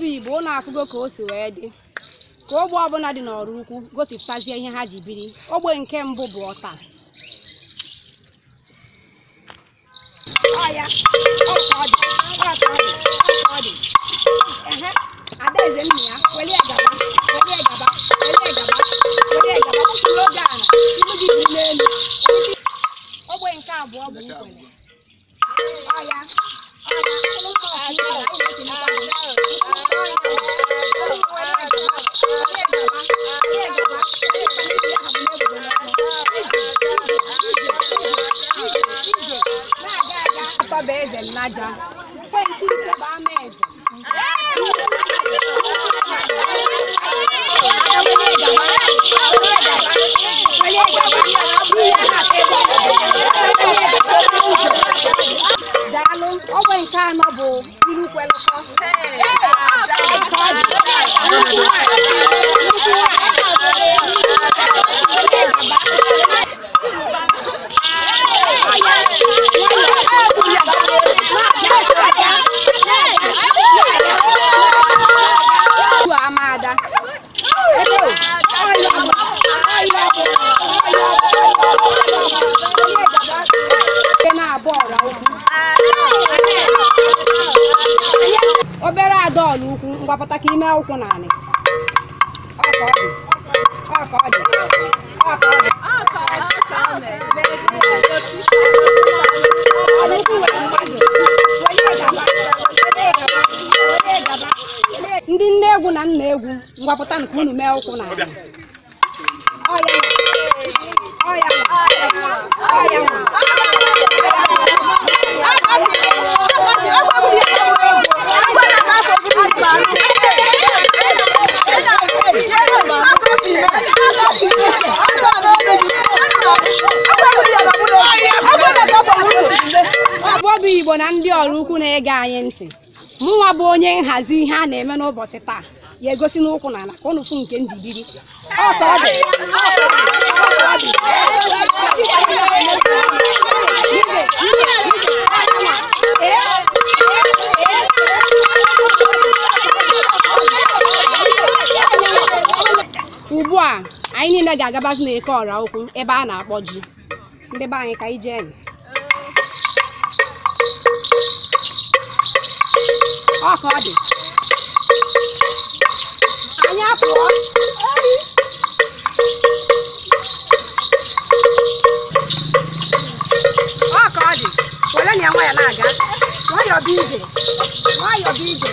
Bụ Igbo, ụnụ afụgo ka o si wee dị ka ogbe ọbụla dị n'Oraukwu gosipụtazie ihe ha ji biri. Ogbe nke mbụ bụ ọta. Ọ ya, ọ ka ọ dị, ọ ka ọ dị, ọ ka ọ dị. Ehe, Adaeze nna ya, welie gaba, welie gaba, welie gaba, welie gaba, kwụsịrị oge ala, ilu gị biri n'elu. Ogbe nke abụọ bụ nkwele. Ọ ya, ọ ya, ụmụ ọkụ ibe, anyị na-ekelekwa gị. Atọ bụ eze nnaja, kwe nke ise bụ ama eze. Daalụ. Ogbe nke anọ bụ ilu kwelụkọ. Ka ọ dị. Ugbu a ama ada. Nke na-abụ ọra ukwu. Obere ada ọla ukwu ngwapụta ka ime ụkwụ n'anị. Ọ ka ọ dị. Ọ ka ọ dị. Ọ ka ọ dị. Ọla ukwu nwere mmadụ. Welie gaba. Welie gaba. Welie gaba. Ndị nne egwu na nna egwu ngwapụta nke unu mee ụkwụ n'anị. Ọ ya nwa. Ọ ya nwa. Ọ ya nwa. Ọ bụ Igbo na ndị Oraukwu na-ege anyị ntị. Mụnwa bụ onye nhazi ihe a na-eme n'ụbọchị taa ya egosi n'ụkwụ n'ala ka unu fụ nke m ji biri. Ọ ka ọ dị. Ọ ka ọ dị. Ugbu a anyị niile ga-agabazi n'Eke Oraukwu ebe a na-akpọ ji. Ndị be anyị ka anyị jee. Ọ ka ọ dị. Anyị apụọ. Ọ ka ọ dị. Were na ya nwayọ na-aga. Nwayọ bụ ije. Nwayọ bụ ije.